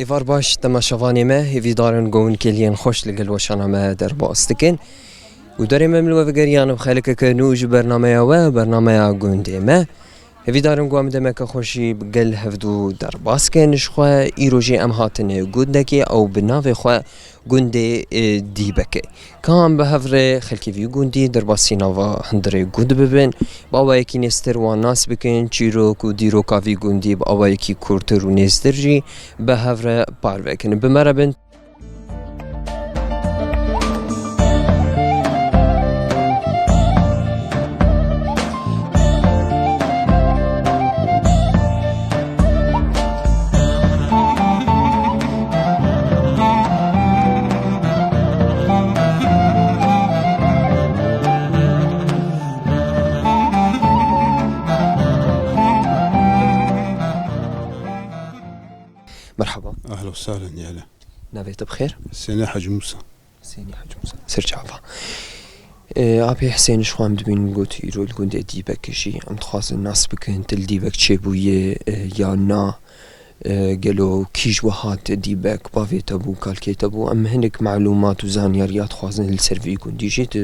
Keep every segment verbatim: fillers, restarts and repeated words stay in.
Êvar baş temaşevanê me, hêvîdar in ku hûn kêliyên xweş li gel weşana me derbas dikin. Guhdarê me, min we vegeriyan bi xelekeke nû ji bernameya we, bernameya gundê me. Hêvîdar in ku em demeke xweş jî bi gel hevdû derbas kin. Ji xwe îro jî em hatin gundekê ew bi navê xwe gundê, e, Dîbekê. Ka em bi hev re xelkê vî gundî derbasî nava hundirê gund bibin, bi awayekî nêztir wan nas bikin, çîrok û dîroka vî gundî bi awayekî kûrtir û nêztir jî bi hev re parve kin. Bi me re bin. Merhaba. Ehlen we sehlen, ya hele. Navê te bi xêr? Husênê Hecî Mûsa. Husênê Hecî Mûsa. Ser çava. Ê, apê Husên, ji xwe em dibînin got îro li gundê Dîbekê jî em dixwazin nas bikin, tu li Dîbek çêbûyê, ê, ya na, ê, gelo kî ji we hat Dîbek, bavê te bû, kalkê te bû, em hinek melûmat û zanyariya dixwazin li ser vî gundî jî tu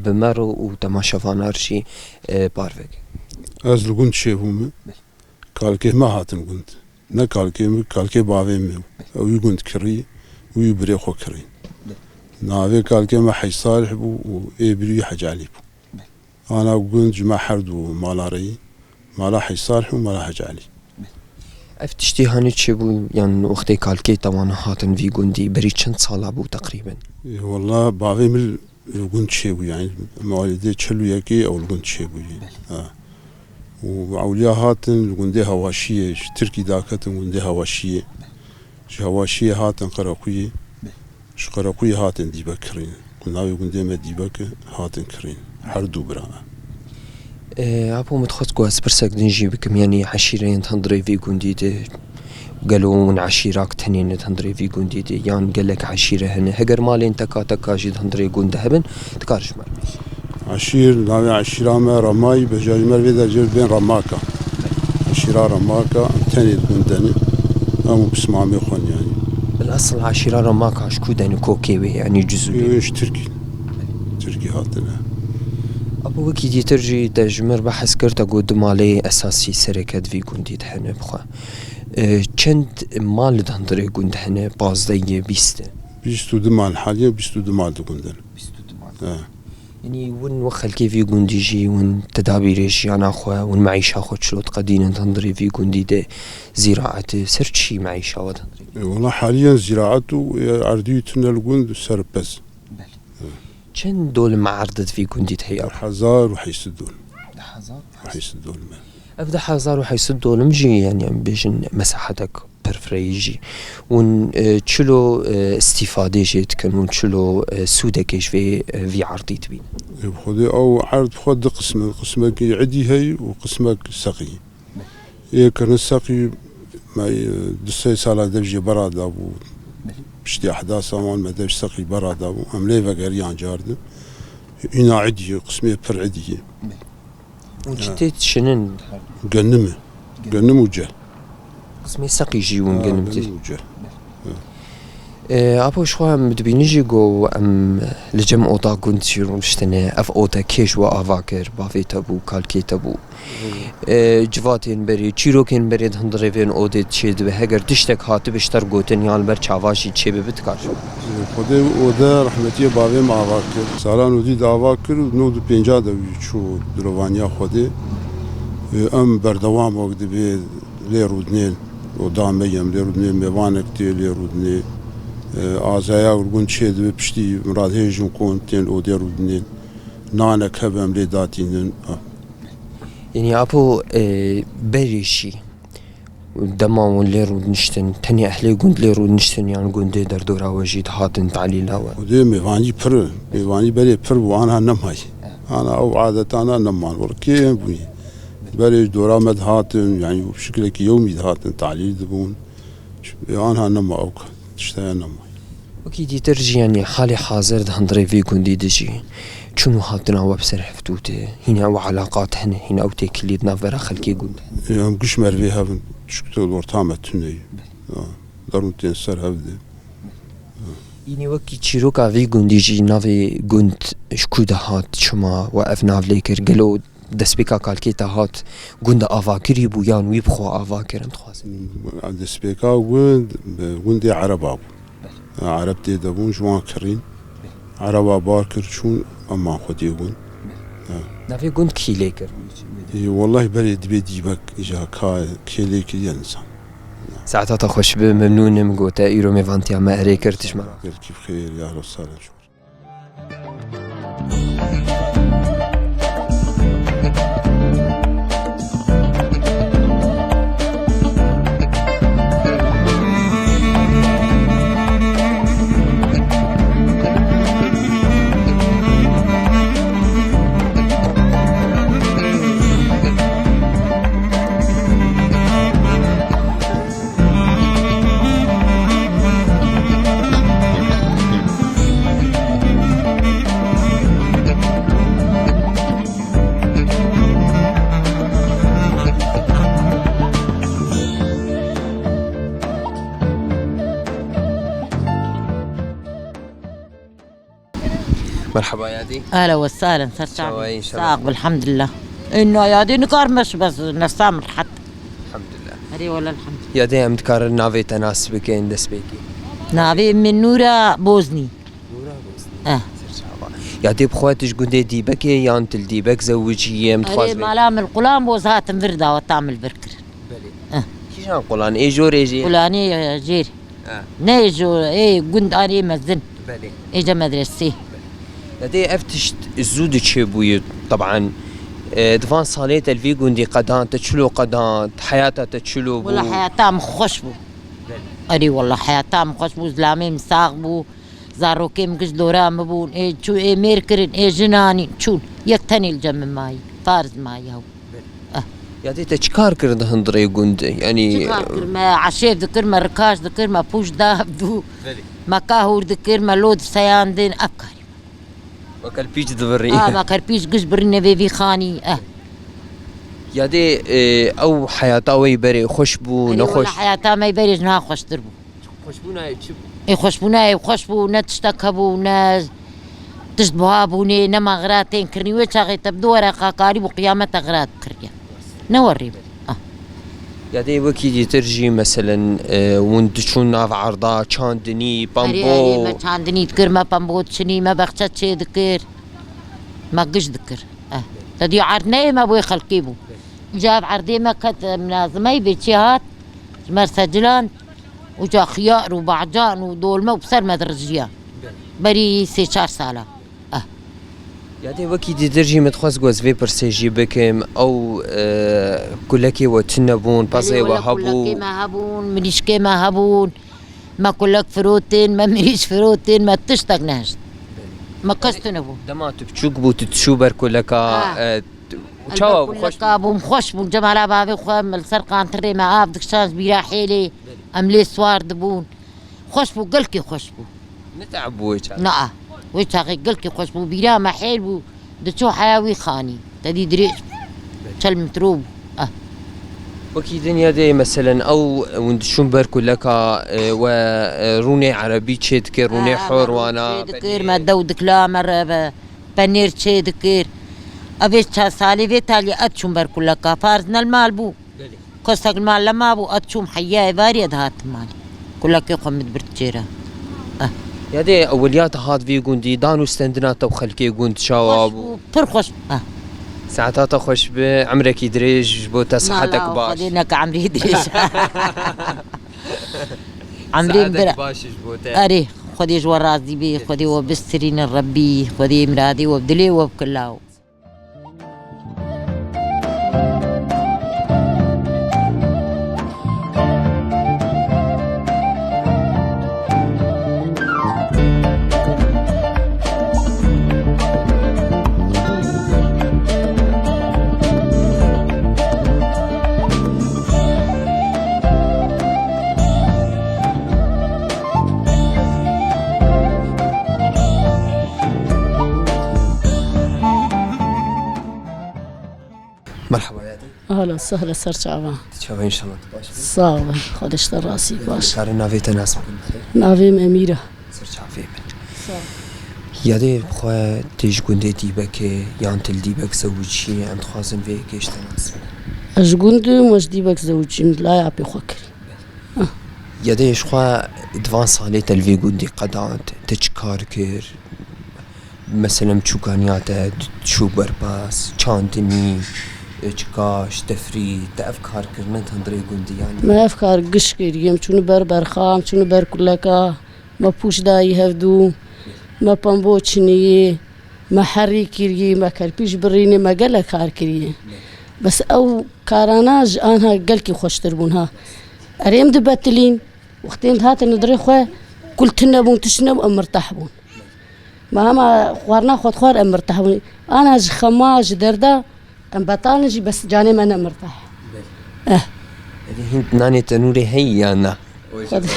bi me re û temaşevanar jî, ê, parve ke. Ez li gund çêbûme. Belê. Kalkê me hatin gund. Ne kalkê min, kalkê bavê min. Ew wî gund kirî, wî birê xwe kirî. Navê kalkê me Hec Salih bû û ê birî Hec Elî bû. Ana gund ji me her du mala re yî. Mala Hec Salih û mala Hec Elî. Ev tiştî hanî çêbû, yan wextê kalkê te wan hatin vî gundî, berî çend sala bû teqrîben? Ê, wela bavê min li gund çêbû, yanî mewalîdê çil û yekê ew li gund çêbûyî. Belê. Ha. Û ewliya hatin li gundê Hewaşiyê, ji Tirkî daketin gundê Hewaşiyê. Ji Hewaşiyê hatin Qerequyê. Belê. Ji Qerequyê hatin Dîbek kirîn. Ku navê gundê me Dîbek e, hatin kirîn. Her du bira. Ê, apo, min dixwest ku ez pirsek din jî bikim, yanî eşîreyên di hundirê vî gundî de, gelo hûn eşîrak tenê ne di hundirê vî gundî de, yan gelek eşîre hene? Heger malên teka teka jî di hundirê gund de hebin, dikar ji me re bêjî. Eşîr, navê eşîra me Remayî, bejarî me vê dercê bên Remaka. Eşîra Remaka, em tenê di gund de ne. Em û pismamê xwe ne, yanî. Bil esil eşîra Remaka ji ku de ne, kokê wê, yanî cizûrê? Wê ji Tirkî. Tirkî hatine. Apo, wekî dîtir jî te ji me re behs kir, te got du malê esasî sereke di vî gundî de hene bi xwe. E, çend mal di hundirê gund hene? Pazdeh ye, bîst e? Bîst û du mal, haliye bîst û du mal di gund in. Bîst û du mal. He. Yanî hûn wek xelkê vî gundî jî hûn tedabîrê jiyana xwe, hûn meîşa xwe çilo diqedînin di hundirê vî gundî de, zîraet e, ser çi meîşa we di hundirê? E, wela haliyen zîraet û, e, erdî tune li gund ser pez. Belê. Çend dolim erd di vî gundî de heye? Hezar û heyşt sed dolim. Hezar û heyşt sed. Heyşt sed dolim e. Ev di hezar û heyşt sed dolim jî, yanî em bêjin mesahetek pir fireyî jî. Hûn, e, çilo, e, îstîfadê jê dikin, hûn çilo, e, sûdekê ji vê, e, vî erdî dibînin? E, bi xwedê ew erd bi xwe du qism in. Qismekî idî heye û qismek seqî. Ê kirin seqî me, e, du sê sala dev jê bera dabû. Belê. Piştî ehdasa wan me dev seqî bera dabû. Em lê vegeriyan cardin. Îna idî ye, qismê pir idî ye. Belê. Û çi tê dişinin? Genim e. Genim û cel. Qismê seqî jî hûn genim tê. Genim û cel. E, apo, ji xwe em dibînin jî ku em li cem oda gund jî rûniştine. Ev ode kê ji we ava kir? Bavê te bû, kalkê te bû. E, civatên berê, çîrokên berê di hundirê vên odê çê dibe. Heger tiştek hatibe ji te re gotin yan li ber çava jî çê bibe, dikar ji we? E, Xwedê ode rehmetiyê bavê min ava kir. Sala nodî de ava kir û nod û pênca de wî çû dirovaniya Xwedê. E, em berdewam wek dibê lê rûdinên. Oda me ye, em lê rûdinê, mêvanek tê lê rûdinê. E, azaya gund çê dibe, piştî miradhêjin kon tên li odê rûdinên. Nanek hebe em lê datînin. Yanî apo, e, berê jî dema hûn lê rûdiniştin, tenê ehlê gund lê rûdiniştin yan gundê derdora we jî dihatin talîla we? Xwedê mêvanî pir, mêvanî berê pir bû, ana nemayî. Ana ew adetana neman, were kê bûyî. Berê ji dora me dihatin, yanî şiklekî yewmî dihatin, talîl dibûn. Ê, anha nema ew tiştaya nema. Wekî dîtir jî, yanî halê hazir di hundirê vî gundî de jî çûn û hatina we bi ser hevdû tê? Hîna ew elaqat hene, hîna ew têkilî di navbera xelkê gund hene? Ê, em giş mervê hev in, çikto li orta me tune ye. Ya. Darûn tên ser hev de. Înî wekî çîroka vî gundî jî navê gund ji ku de hat, çima we ev nav lê kir? Gelo destpêka kalkê te hat, gund avakirî bû yan wî bi xwe ava kirin dixwazim? Destpêka gund, gundê Ereba bû. Ereb tê de bûn, ji wan kirîn. Ereba bar kir, çûn, eman xwedî gund. Navê gund kî lê kir? Ê, wellahî berê dibê dîbek, îja ka kê lê kiriye nisan. Saeta te xweş be, memnûn im, gote îro mêvantiya me erê kir, tişt me. Gelkî bi xêr, yaro sare. Merhaba yadî. Ehlen we sehlen, ser çavê. Çawa yî, inşallah? Sağ ol, elhamdülillah. Înna yadî nikarime ji bes nefsa min rehet. Elhamdülillah. Erê wele elhamdülillah. Yadî em dikarin navê te nas bikin destpêkî? Navê min Nûra Boznî. Nûra Boznî. Eh. Ser çava. Yadî bi xwe tu ji gundê Dîbekê yan tu li Dîbek zewicî yê em dixwazin? Erê mala min qulan boz hatin vir da, weta min li vir kirin. Belê. Eh. Kîjan qulan? Ê jorê jî? Qulanê, e, jêr. Eh. Ne ê jor, ê gund anê mezin. Belê. Ê ce medresê. Belê. Yadê ev tişt zû diçe bûyî, teban, e, di van salê te li vî gundî qedand, te çilo qedand, heyata te çilo bû? Wela heyata min xweş bû. Belê. Erê wela heyata min xweş bû, zilamê min sax bû, zarokê min giş dora min bûn, ê çû ê mêr kirin, ê jin anîn, çûn. Yek tenê li cem min mayî, Fariz mayî hew. Belê. Eh. Yadê te çi kar kir di hundirê gund? Yanî çi kar kir? Me eşêv dikir, me rikaş dikir, me pûç da hevdû. Belê. Me kahûr dikir, me lod seyandin, ev karî. Weke li pîç divirî. Ah, me kerpîç giş birîne vê vî xanî, eh. Yadê, e, ew heyata we yî berê xweş bû, erê nexweş? Wela heyata me yî berê ji niha xweştir bû. Xweşbûna yê çi bû? Ê xweşbûna yê xweş bû, ne tiştek hebû, ne tişt buha bûnê, ne me xira tên kirinî. Wê çaxê te bi du wereqa karî bû qiyamete xira dikiriye. Ne werî bû. Ah. Yadê wekî dîtir jî, meselen, e, hûn diçûn nav erda, çandinî, pembo? Erê, erê, me çandinî dikir, me pembo diçinî, me bexçe çê dikir, me giş dikir. Eh. Te dî erd neyê me bo yê xelkê bû. Îca ev erdê me ket, e, minazimeyî bê çê hat, ji me re seciland, uca xiyar û bacan û dolme û bi ser me dirijiya. Berî sê çar sala. Ah. Yadê wekî dîtir jî min dixwest ku ez vê pirsê jî bikim. Ew, e, kulekê we tune bûn, pezê we hebû? Belê, wele kulekê me hebûn, mirîşkê me hebûn. Me kulek firotin, me mirîş firotin, me tiştek nehişt. Me kes tune bû. Dema tu biçûk bû, tu diçû ber kuleka, ha, e, tu, ez çawa bû? Xweş bû? Kuleka bûm, xweş bûm. Cemala bavê xwe, me li ser qantirê me av dikişand ji bîra hêlê. Belê. Em lê siwar dibûn. Xweş bû, gelkî xweş bû. Ne te'eb bû wê çaxê? Na, wê çaxê gelkî xweş bû. Bîra me hêl bû, diçû heya wî xanî. Te dî dirêj bû. Belê. Çel metro bû. Ah. Wekî din yadê, meselen, ew hûn diçûn ber kuleka, e, we, e, rûnê erebî çê dikir, rûnê hor wana, çê dikir, me dew dikila, me re, penêr çê dikir. Ev ê çar salî vê talî ez çûm ber kuleka. Fariz ne li mal bû. Belê. Kesek li mal nema bû, ez çûm heya êvarî ez dihatim malê. Kulekê xwe min dibirt çêre. Eh. Yadê eweliya te hat vî gundî, dan û stendina te û xelkê gund çawa bû? Xweş bû, pir xweş. Eh. Saeta te xweş be, emrekî dirêj ji bo te, sihetek baş. Xwedê neke emrî dirêj. Emrî saetek baş ji bo te. Erê, Xwedê ji we razî bê, Xwedê we bistirîne Rebbî, Xwedê miradê we bi dilê we bike law. Merhaba yadî. Ahlan sehlan, ser çavan. Çawa, înşallah tu baş bî. Sağ ol, Xwedê ji te razî, baş. Karin navê te nas bikin? Navê min Emîr e. Ser çavê min. Sağ ol. Yadê xwe tê ji gundê Dîbekê yan til Dîbek zewicî, em dixwazin vê yekê ji te nas bikin. Ez ji gund im, ez ji Dîbek zewicî, min laya apê xwe kirî. Yadê ji xwe di van salê te li vê gundê qedand, te çi kar kir? Meselem çûkaniya te çû berpas, çandinî, çikaş, tefrî, te ev kar kirine di hundirê gundî yanî? Me ev kar giş kiriye, em çûne ber berxa, em çûne ber kuleka, me pûç dayî hevdû, me pembo çiniyê, me herî kiriye, me kerpîç birîne, me gelek kar kiriye. Bes ew karana ji anha gelkî xweştir bûn ha. Erê em dibetilîn, wextê em dihatin dirê xwe, kul tune bûn, tişt nebû, em mirtah bûn. Me hema xwarina xwe dixwar, em mirtah bûn. Ana ji xema, ji derda, em betal in jî, bes canê me ne mirtah. Belê. Eh. Evê hîn nanê tenûrê heyî ya na? Xwedê,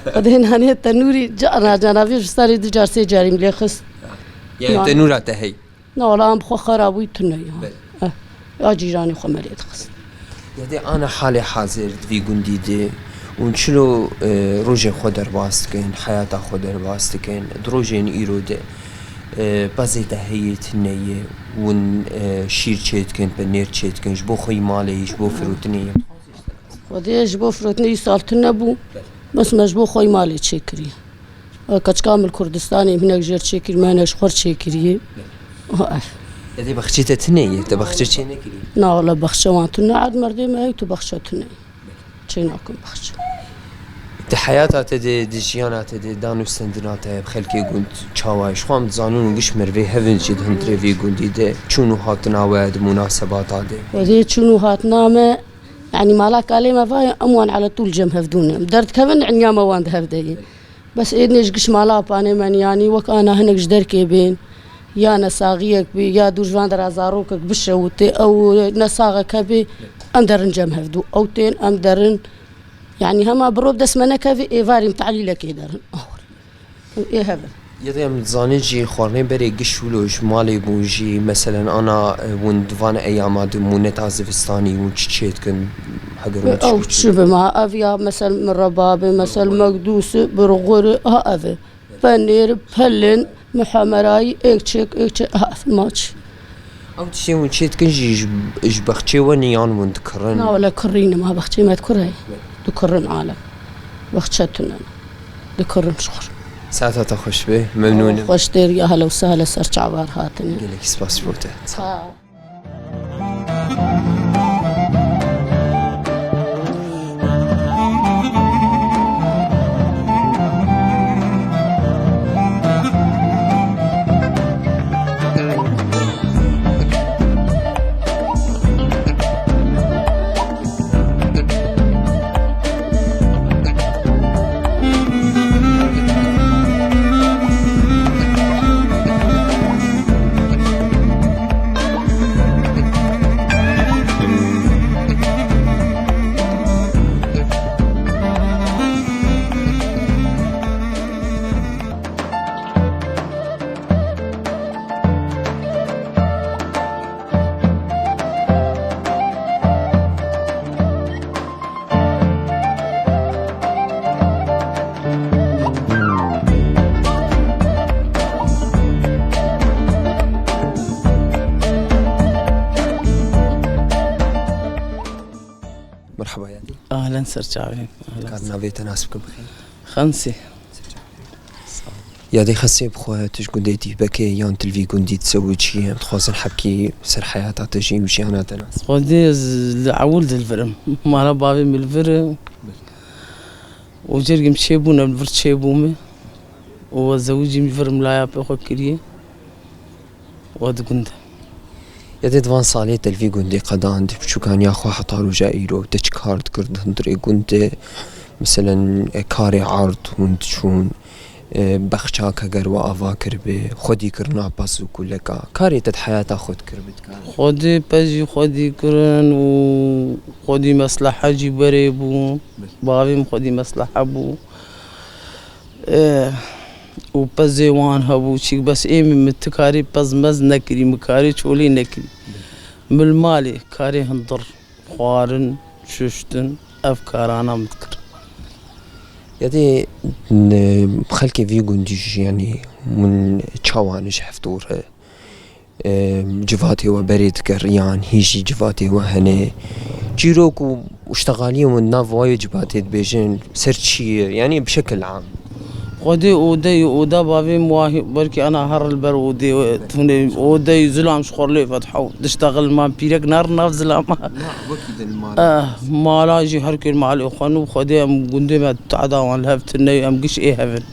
Xwedê nanê tenûrî cara, cara vê ji salê du car, sê carî min lê xist. Yani tenûra te hey? Na, wala em xwe xera bûyî tune ya. Belê. Eh. Ya cîranê xwe me lê dixist. Yadê ana halê hazir di vî gundî de, hûn çilo, e, rojê xwe derbas dikin, heyata xwe derbas dikin, di rojên îro de, e, pezê te heye tune ye, hûn, e, şîr çê dikin, penêr çê dikin, ji bo xwe yî malê yî, ji bo firotinê yî? Xwedê ji bo firotinê yî sal tune bû, bes me ji bo xwe yî malê çêkiriye. Keçika min li Kurdistanê hinek jêr çêkir, me hinek ji xwe çêkiriye. Ha, ev. Te dê baxçê te tune ye, te baxçe çê nekiriye? Na, wala baxçe wan tune, erd merdê me ew tu baxçe tune. Çê nakin baxçe. Di heyata te de, di jiyana te de, dan û stendina te bi xelkê gund çawa ye? Ji xwe em dizanin û giş merivê hevin jî di hundirê vê gundî de çûn û hatina we di munasebata de. Wezê çûn û hatina me, yanî mala kalê me va ye, em wan ala tûl cem hevdû ne. Em derdikevin, dinya me wan di hev de ye. Bes êdinê ji giş mala panê me niyanî, wek ana hinek ji derkê bên, ya nesaxiyek bî, ya dûr ji van dera zarokek bişewitê, ew nesaxek hebê, em derin cem hevdû. Ew tên, em derin, yanî hema bi rop dest me nekevê, êvarî em tehlîlekê derin. Ê hev in. Yadê em dizanin jî xwarnê berê giş wilo ji malê bûn jî, meselen ana, e, hûn di van eyama de mûneta zivistanî hûn çi çê dikin? Heger hûn çi Ew çi bi ma, ev ya mesel mireba be, mesel mekdûs, burxur, ha ev e. Penêr, pelin, mihemerayî, êk çêk, êk çêk, ha ev maç. Ew tiştê hûn çê dikin jî ji, ji bexçê we ne yan hûn dikirin? Na wele kirînim, ha bexçê me dikur heye. Dikirin alem. Bexçe tune ne. Dikirin ji xwe. Saeta te xweş be, memnûn im. Xweş têr ya hele û sehele ser çavar hatine. Gelekî spas ji bo te. Sağ ol. Merhaba yadî. Ahlen ser çavê. Ahlen. Kar navê te nas bikim bixêr? Xensî. Yadê Xesê, bi xwe tu ji gundê Dîbekê yan tu li vî gundî dizewiciyî? Em dixwazin hebkî ser heyata te jî û jiyana te nas. Xwedê ez li ewil de li vir im. Mala bavê min li vir e. Û cergê min çêbûne, em li vir çêbûme. Û ez zewicîm, li vir im, laya pê xwe kiriye. We di gund e. Yadê di van salê te li vî gundê qedand, di biçûkaniya xwe heta roja îro, te çi kar dikir di hundirê gund de? Meselen, e, karê erd hûn diçûn, e, bexçak heger we ava kiribê, xwedî kirina pez û kuleka. Karê te di heyata xwe dikir bi dikar? Xwedî pez jî xwedî kirin û xwedî meslehe jî berê bû. Bavê min xwedî meslehe bû. Eh, û pezê wan hebû, çîk bes ê min, min ti karî pez mez nekirî, min karî çolî nekirî. Min li malê karê hundir, xwarin, şuştin, ev karana min dikir. Ya dê, n-, xelkê vî gundî jî, yanî, hûn çawa ne ji hevdû re, e, civatê we berê dikir, yan hî jî civatê we hene? Çîrok û, û ştexaliyên we nav wayê civatê dibêjin, ser çi ye? Yanî, bi şekil am. Xwedê odeyê, oda bavê min wahî, belkî ana her li ber odê, tune odeyê zilam ji xwe lê fetha û diştexil man pîrek nar nav zilama. Na, wekî din mal. Eh, mala jî her kêr malê xwe nû Xwedê em gundê me tada wan li hev tune, em giş ê hevin.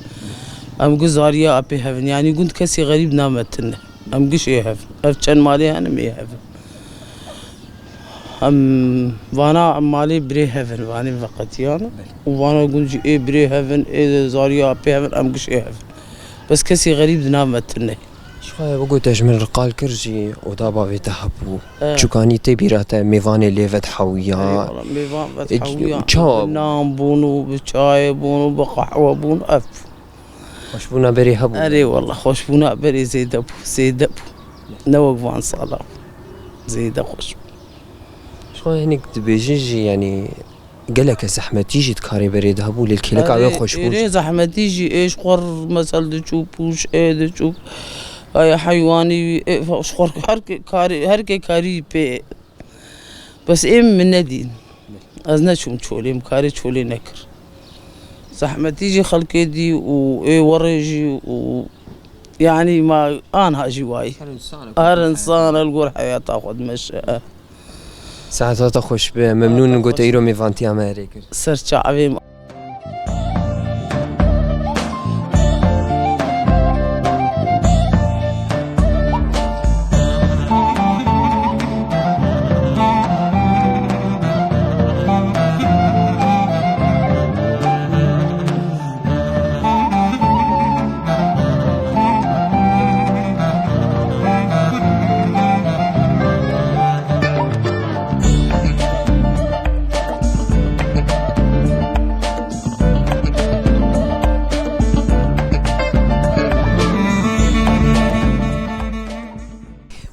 Em giş zariya apê hevin. Yanî gund kesî xerîb name tune. Em giş ê hevin. Ev çend malê henim ê hevin. Em vana em malê birê hevin, vanê veqetiyan. Û vana gund jî ê birê hevin, ê zariya apê hevin, em giş ê hevin. Bes kesî xerîb di nav me tune. Ji xwe bigote ji min re qal kir jî oda bavê te hebû. Evet. Çûkanî tê bîra te mêvanê lê vedhewiya. Eyvallah, mêvan E, vedhewiya. çawa bû? Bi nan bûn û bi çayê bûn û bi qehwe bûn, ev bû. Xweşbûna berê hebû? Erê wallah, xweşbûna berê zêde bû, zêde bû. Ne wek van sala bû. Zêde xweş bû. Ji xwe hinek dibêjin jî, yanî geleke zehmetî jî di karê berê de hebû, lê li kêleka wê Erê, xweş bû. Erê zehmetî jî ê ji xwe r-, mesel diçû pûş, ê diçû, ay heywanî wî, ê, ji xwe r-, her ke karî, her ke karî pê. Bes ê min nedîn. Ez neçûm çolê, min karê çolê nekir. Zehmetî jî xelkê dî û ê werê jî û yanî ma anha jî wayî. Her însan e, Her însan e li gor heyata xwe dimeşe. Saeta te xweş be. Memnûn in ku te îro mêvantiya me erê kir. Ser çavê me.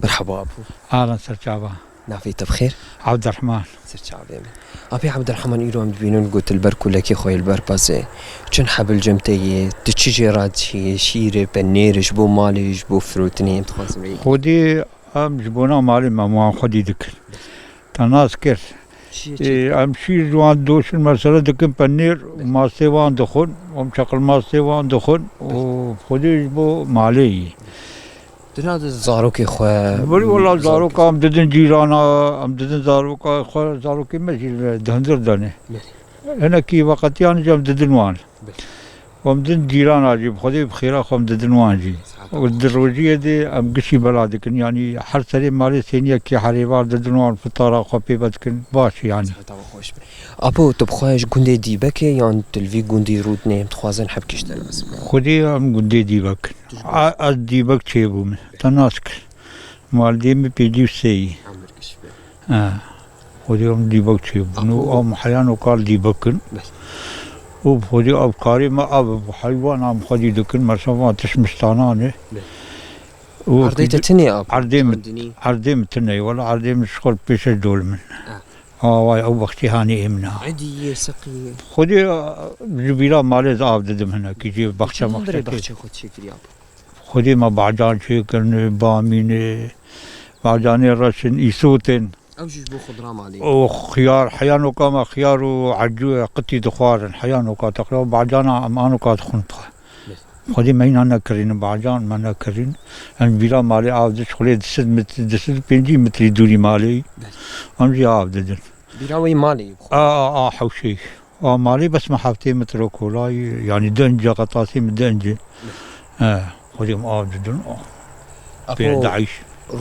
Merhaba Apo. Ahlan ser çava. Navê te bi xêr? Abdurrahman. Ser çavê min. Apê Abdurrahman, îro em dibînin ku tu li ber kulekê xwe yê li ber pezê. Çend heb li cem te yê? Tu çi jê re dihî? Şîrê, penêrê ji bo malê, ji bo firotinê em dixwazin vê. Xwedî em ji bona malê me wan xwedî dikin. Te nas kir. Şîr Ê, çi? Em şîr ji wan doşin mesela dikin penêr, mastê wan dixwin, em çeqil mastê wan dixwin û xwedî ji bo malê yî. Dina di zarokê xwe. Belê wela zaroka em didin cîrana, em didin zaroka xwe, zarokê me jî di hundir de ne. Belê. Hinekî veqetiyan jî em didin wan. Belê. Em din cîrana jî, bi Xwedê bi xêra xwe em didin wan jî. Saeta Û xwe di xweş. Rojiyê de em gişî bela dikin. Yanî her serê malê sêniyekî herêvar didin wan, fitara xwe pê ve dikin. Baş e yanî. Saeta we xweş be. Apo, tu bi xwe ji gundê Dîbekê yan tu li vî gundî rûdinê, em dixwazin heb kişte nas bikin? Xwedê em gundê Dîbek in. Tu ji A, ez Dîbek çêbûme. Te nas kir. Maldê min pêncî û sê yî. Emir giş be. Ha. Xwedê em Dîbek çêbûn û Apo. Em heyan û kar Dîbek in. Bes. Û bi Xwedê ev karê me ev heywan em xwedî dikin, mesela van tişt miştanan e. Bes. Û Erdê te tine Apo? Erdê min, Çandinî? Erdê min tine ye, wela erdê min ji xwe pêşe dol min. Ha. Ha, vay, ew bexçê hanê ê min a. Edî yê seqî yê. Xwedê, e, ji bîra malê ez av didim hinekî, jê bexçe Çi hundirê mexçe. Bexçê xwe çêkiriye Apo? Xwedê me bacan çêkirin, bamînê, bacanê reş in, îsotên. Ew jî ji bo xudra malê. Û xiyar, heyanoka me xiyar û ecû qitî dixwarin. Heyanoka te xiyar, bacana em anoka dixwin xwe. Bes. Xwedê me îna nekirîn, bacan me nekirîn. Em bîra malê av diç xulê du sed met-, du sed û pêncî metrî dûrî malê. Bes. Em jî av didin. Bîra wê malê yî bi xwe. A, a, a, hewşê. A malê bes me heftê metro kolayî, yanî dince, qetasê min dince. He, xwedê em av didin. Apo, Pê daîş.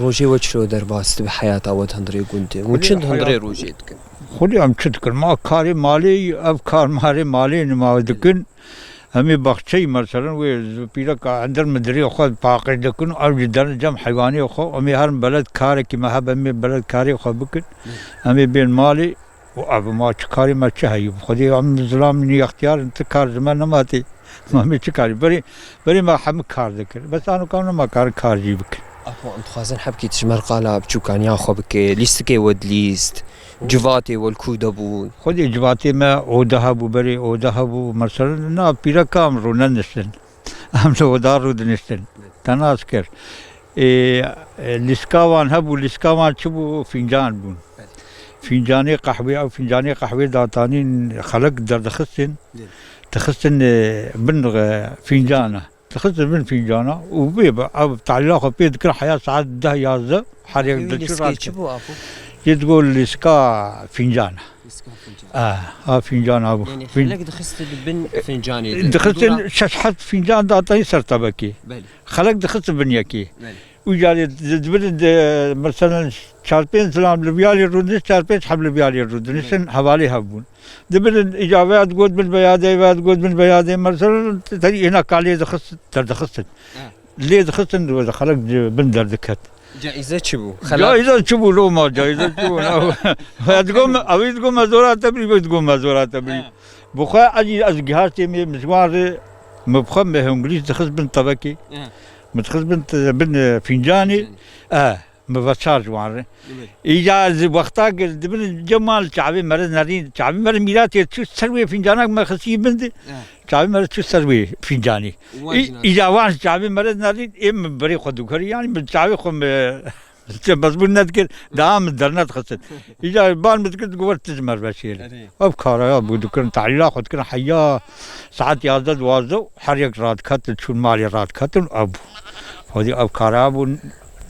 Rojê we çilo derbas dibe heyata we di hundirê gundê? Hûn Xwedê çi di hundirê heya-, rojê dikin? Xwedê em çi dikin? Ma karê malê, ev kar marê malê nima dikin. Em ê baxçeyî, meselen, wê pîreka endir midirê xwe paqij dikin, ew jî derin cem heywanê xwe, em ê herin beled karekî me hebe, em ê beled karê xwe bikin. Em ê bên malê, û ev ma çi karê me çi heyî? Xwedê em zilamînî extiyar in, ti kar ji me nema tê. Ma em ê çi karî? Berê, berê me hemî kar dikir. Bes anoka nema karin kar jî bikin. Apo, em dixwazin hebkî tu ji me re qala biçûkaniya xwe bike, lîstikê we dilîst, civatê we li ku de bûn? Xwedê civatê me oda hebû, berê oda hebû, mesela na pîreka em rûneniştin. Em li oda rûdiniştin. Te nas kir. Ê, e, lîska wan hebû, lîska wan çi bû? Fîncan bûn. Fîncanê qehwê, ew fîncanê qehwê datanîn xelek derdixistin. Dixistin, e, bin, e, fîncana. Dixistin bin fîncana û bê bi, ev tehlîla xwe pê dikir heya saet deh yazdeh her yek Ew diçû lîskê radikir. Çi bû, Apo? Yê digot lîska fîncana. Lîska fîncana. Ah, ha fîncana bû. Yanî Fîn- xelek dixistin bin fîncanê de. Dixistin Dora- şeş heft fîncan datanî ser tebekê. Belê. Xelek dixistin bin yekê. Belê. Û carê di, di, di, di, mesela çar pênc zilam li viyalê rûdinişt, çar pênc heb li viyalê rûdiniştin, hevalê hev bûn. Dibirin, îca veya digot bin beyadê, veya digot bin beyadê, mesela, te-, êna kalê dixist, derdixistin. Ha. Lê dixistin, di xelek di bin derdiket. Caize çi bû? Xelat? Caize çi bû, loma, caize çi bû, na? Ya digot me, ew digot me zora te birî, wê digot me zora te birî. Ha. Bi xwe ez, ez gihaştê me, min ji wan re, min bi xwe me hingulîş dixist bin tebekê. Ha. Min dixist bin te-, bin, e, fîncanê. Fîncanê. E. Mi ve çar ji wan re. Evet. Îca ez wexta ki dibin cem wan li çavê me re nerîn. Çavê me re mîratê çû ser wê fîncanak me xistî bin de. Evet. Çavê me re çû ser wê fîncanî. Wan Î-, jî nas- îca wan çavê me re nerîn, ê min berê xwe dikir. Yanî min çavê xwe mi mezbûr nedikir. Daha min dernedixistin. Îca ban min dikir, digot, "Wer tu ji me re veşêre." Erê. Ev karaya bû dikirin, tehlîla xwe dikirin, heya saet yazdeh duwazdeh û her yek radiketin, çûn malê radiketin, ev bû. Xwedî ev kara bû,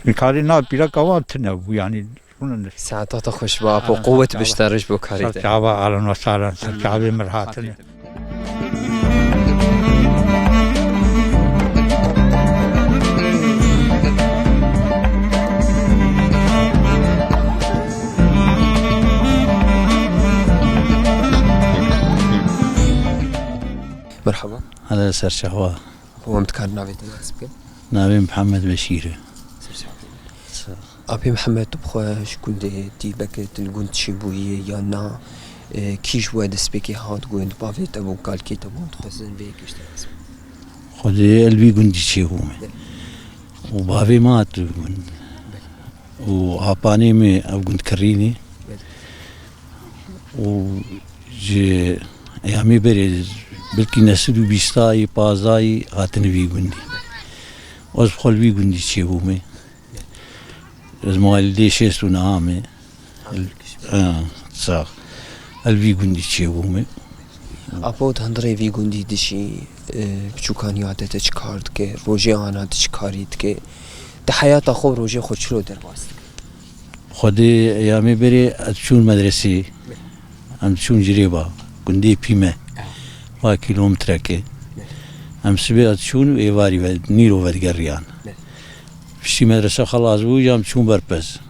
nikarî na pîreka wan tune bû, yanî, rûnenişt. Saeta te xweş be, Apo, qewet bişte rêj bo karê te. Ser çava, ahlen ve sahlen, ser çavê min hatine. Merhaba. Hele ser çava. Apo, em dikarin navê te nas bikin? Navê Mihemed Beşîr e. Ser çava. Sağ ol. Apê Mihemed, tu bi xwe ji gundê tî, belkî tu li gund çêbûyî yan na, e, kî ji we destpêkê hat gund, bavê te bû, kalkê te bû, dixwazin vê yekê ji te nas bikin. Xwedê ez li vî gundî çêbûme. Û bavê me hat gund. Û apanê me ev gund kirînê. Û ji eyamê berê, belkî nesed û bîstayî, pazdayî hatine vî gundî. Ez bi xwe li vî gundî çêbûme. Ez mawalîdê şêst û neham e. Ha, sax. Ez li vî gundî çêbûme. Apo, di hundirê vî gundî dijî, e, biçûkaniya te, te çi kar dike? Rojê ana tu çi karî dike? Di heyata xwe, rojê xwe çilo derbas dike? Xwedê eyamê berê ez çûn medresê. Em çûn Cirêba, gundê Pîme. Va kîlometreke. Em sibê ez çûn û êvarî ve, nîro vedigeriyan. Piştî medrese xelas bû, ya em çûn Berpez.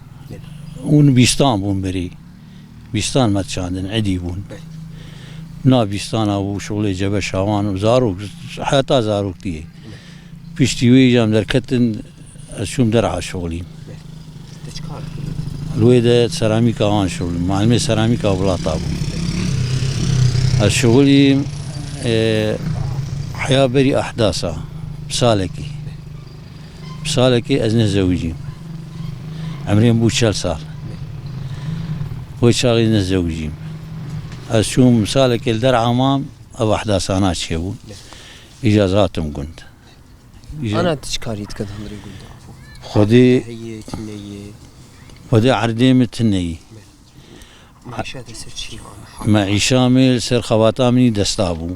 Hûn bîstan bûn berê. Bîstan me çandin, edî bûn. Na bîstana bû, şixulê cebe şawan û zarok, heta zaroktiyê. Piştî wê jî em derketin, ez çûm dera şixulîm. Te çi kar dikir? Li wê de seramîka wan şixulîm. Malimê seramîka wilata bû. Ez şixulîm, e, heya berî ehdasa, bi salekî. Bi salekê ez nezewicîm. Emrê min bû çel sal. Wê çaxê nezewicîm. Ez çûm salekê li dera mam, ev ehdasana çêbûn. Îja ez hatim gund. Îja Ana tu çi karî dike di hundirê gundê, Apo? Xwedê Heyê, tuneyê. Xwedê erdê min tuneyî. Meîşa te ser çi ye? Meîşa me li ser xebata min î desta bû.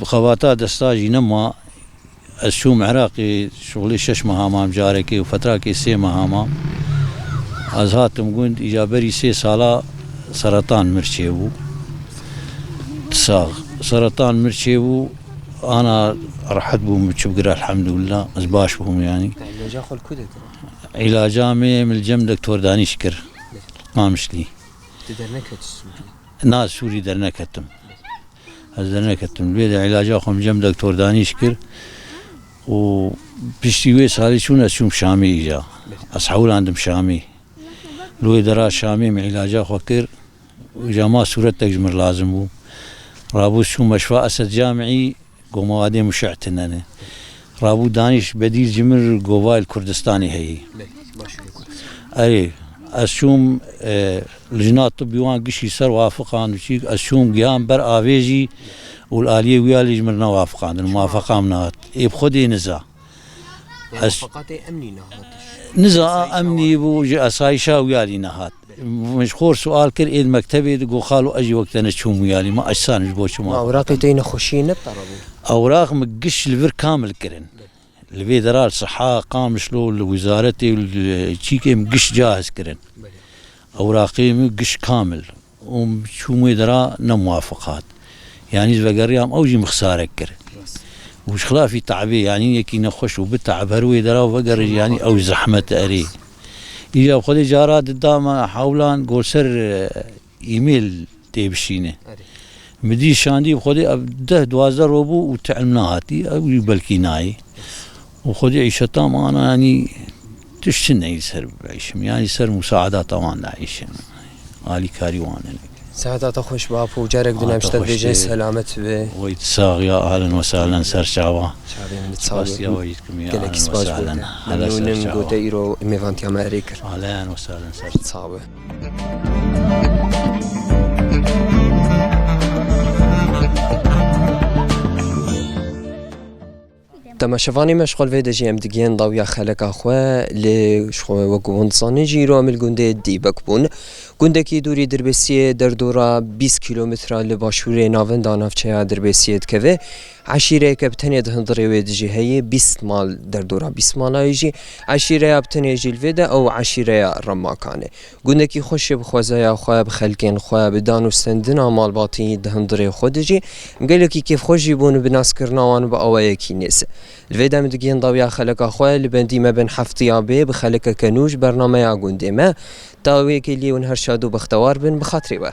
Xebata desta jî nema. Ez çûm Iraqê, şixulê şeş meha mam carekê û fetrakê sê meha mam. Ez hatim gund, îca berî sê sala seretan mir çêbû. Sax. Seretan mir çêbû, ana rehet bûm, çi bigire, elhamdulillah. Ez baş bûm, yanî. Te îlaca xwe li ku de kir? Îlaca me min li cem doktor Danîş kir. Qamişlî. Tu derneketî Sûrî? Na, Sûrî derneketim. Ez derneketim. Lê de îlaca xwe min cem doktor Danîş kir û piştî wê salî çûn ez çûm Şamê îca. Ez hewlandim Şamê. Li wê dera Şamê min îlaca xwe kir. Îca ma sûretek ji min lazim bû. Rabû çûm Meşfa Esed Camî, got ma wadê muşe'tinene. Rabû danîş bedîl ji min govayê li Kurdistanê heyî. Erê, ez çûm, e, lijna tibî wan gişî ser wafiqan û çîk, ez çûm gihan ber avê jî û li aliyê wî alî ji min newafiqandin, muwafeqa min nehat. Ê bi xwedê niza. Ez Muwafaqatê emnî nehatiş. Niza Asayîşa emnî wan. Bû, ji asayîşa wî alî nehat. Min ji xwe sual kir, ê di mektebê de got, "Xalo, ez jî wek te neçûm wî alî, ma ecsan ji bo çima?" Ma ewraqê te yê nexweşiyê ne para bû? Ewraq min giş li vir kamil kirin. Li vê dera li Siha, Qamişlo, li wizaretê, li çîkê min giş cahiz kirin. Belê. Ewraqê min giş kamil. Û çûm wê dera ne muwafiq hat. Yanî ez vegeriyam ew jî min xisarek kir. Rast. Û ji xilafî te'bê, yanî yekî nexweş û bi te'b her wê dera vegerê, yanî ew zehmet erê. Îja Xwedê cara dida me hewlan gor ser, e, e-mail tê bişîne. Erê. Min dî şandî bi Xwedê ev deh duwazdeh ro bû û te'lim nehatî, ew jî belkî nayê. Û Xwedê îşeta me ana, yanî tişt çi neyê ser bişim, yanî ser musaedata wan de îşim. Alîkarî wan hene. Saeta te xweş be apo, carek din em ji te dibêjin selamet be. Wey sax ya, ahlen ve sahlen ser çava. Çavê min sağ ol. Spasiya we jî dikim ya, gelekî spas bo te. Memnûn im, gote îro mêvantiya me erê kir. Ahlen ve sahlen ser. Sağ be. Temaşevanê me, ji xwe li vê de jî em digihên dawiya xeleka xwe, lê ji xwe wek hûn dizanin jî îro em li gundê Dîbek bûn. Gundekî dûrî Dirbêsiyê, derdora bîst kîlometre li başûrê navenda navçeya Dirbêsiyê dikeve. Eşîreyeke bi tenê di hundirê wê de jî heye, bîst mal, derdora bîst malayê jî. Eşîreya bi tenê jî li vê de ew eşîreya Remakan e. Gundekî xweş e bi xwezaya xwe, bi xelkên xwe, bi dan û stendina malbatî di hundirê xwe de jî. Em gelekî kêfxweş jî bûn bi naskirina wan bi awayekî nêz. Li vê de em digihên dawiya xeleka xwe, li bendî me bin heftiya bê bi xelekeke nû ji bernameya gundê me. Ta wê kêliyê hûn her şad û bextewar bin, bi xatirê we.